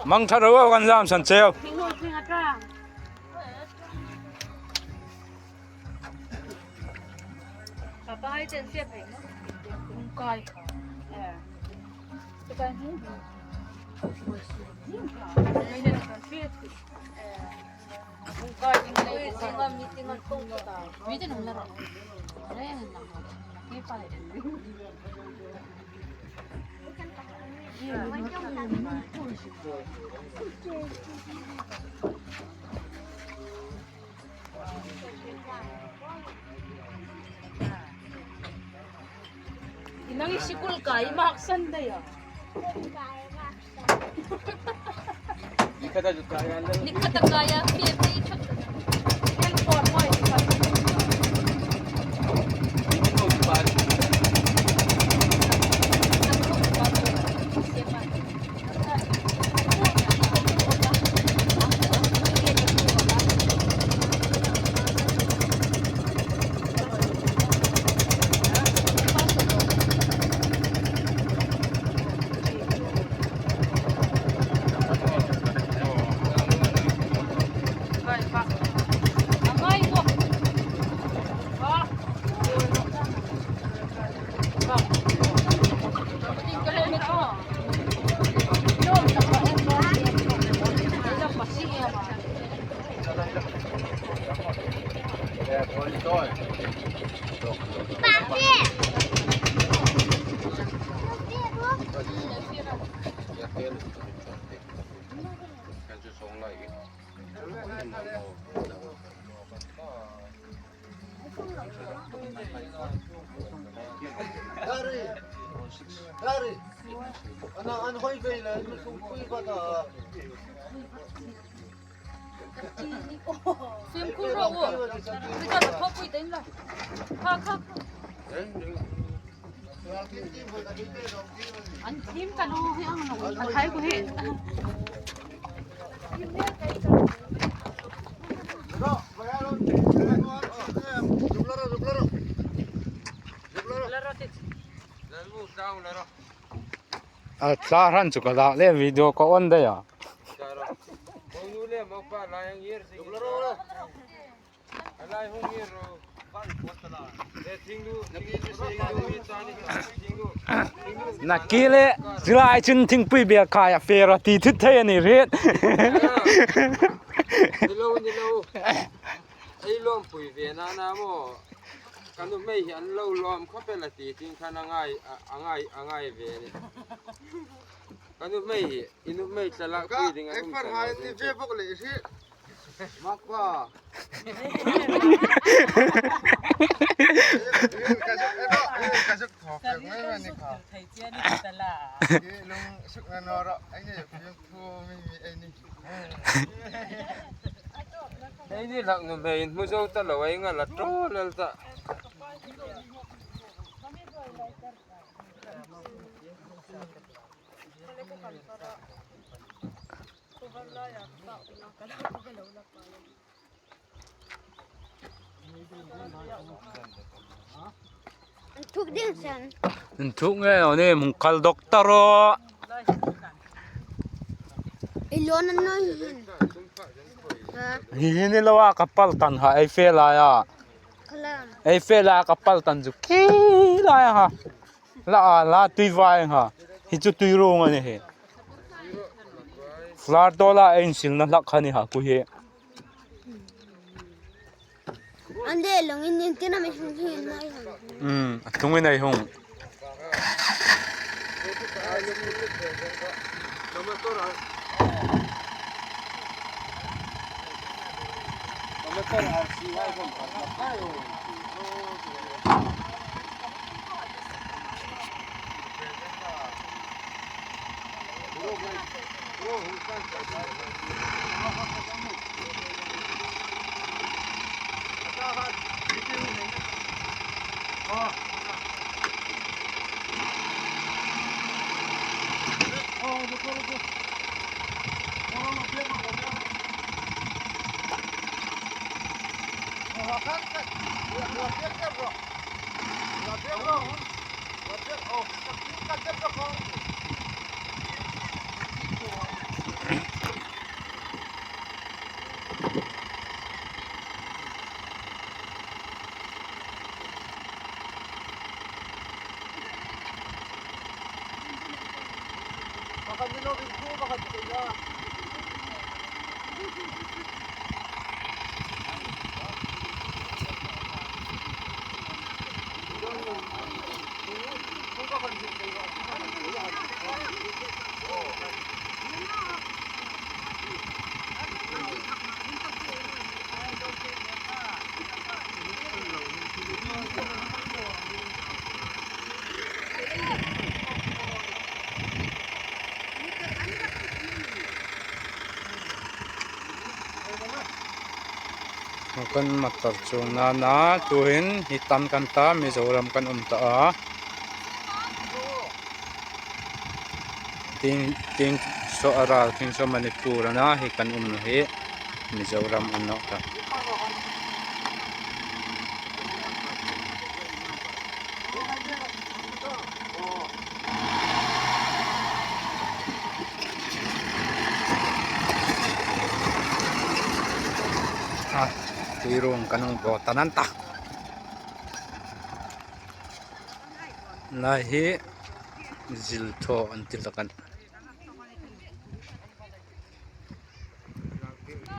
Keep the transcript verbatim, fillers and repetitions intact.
Mangṭha ro, kan zam san cheu. Papa hai chen sia phei ma. Kai. Eh. Kai ni. Kai ni. Kai ni. Nang i sikul kai mak san dai a. Ni khata kai a, ni khata kai a, pe pe i thak. Dari. Dari. Ana an hoi vei la, an sung kui ba ta. Fimkhur ro u. Ri ka thok pui teng la. Kha, kha, kha. An thim ka lo hi ang lo. An khai ku hi. A tla ran chu ka dak le video ka on dai a. Nakie le, zilai chun thingpui bel khai a fe ra ti thut thei a ni rit. Ni lo, ni lo. Ei lawmpui ve na na maw. Ka nuhmei hi an lo lawm khawp el a ti, tin khan a ngai, a, a ngai, a ngai ve ni. Ka nuhmei hi, i nuhmei tla lak pui ding a um ta lo ding chu. Ka, ei far hai ni ve bawk le si. Mak pa. Ka zuk, ka zuk, ka zuk thawk mai mai ni kha. Thei chian ni ta la. Ki lung suk na naw ro, ei ni, film thu mi mi ei ni. Ei ni lak nuhmei in hmu zo ta lo, ei nga la ṭawl el ta. An thuk ding san. An thuk nge o ni, hung kal doctor o. Ei lo nan noi hin. Ha? Hi hi ni lo a ka pal tan ha, ei fe lai a. Kalam. Ei fe lai a ka pal tan chu khi lai a ha. La a, la tui vai ha. Hi chu tui rung a ni hi. Floor to la ei insilna hlak kha ni ha, ku hi. An de long in ning tina mi hung hin mai hung. Hmm, a thung in ei hung. Kan motor chuongna a, tuhin hi tan kan ta, Mizoram kan um ta a. Tieng, tieng saw a ral, tieng saw Manipur a na, hi kan umna hi Mizoram a ni nawh ta. A, tui ruong kan hung bo ta nan ta. Lai hi zil thaw an ti hlak a.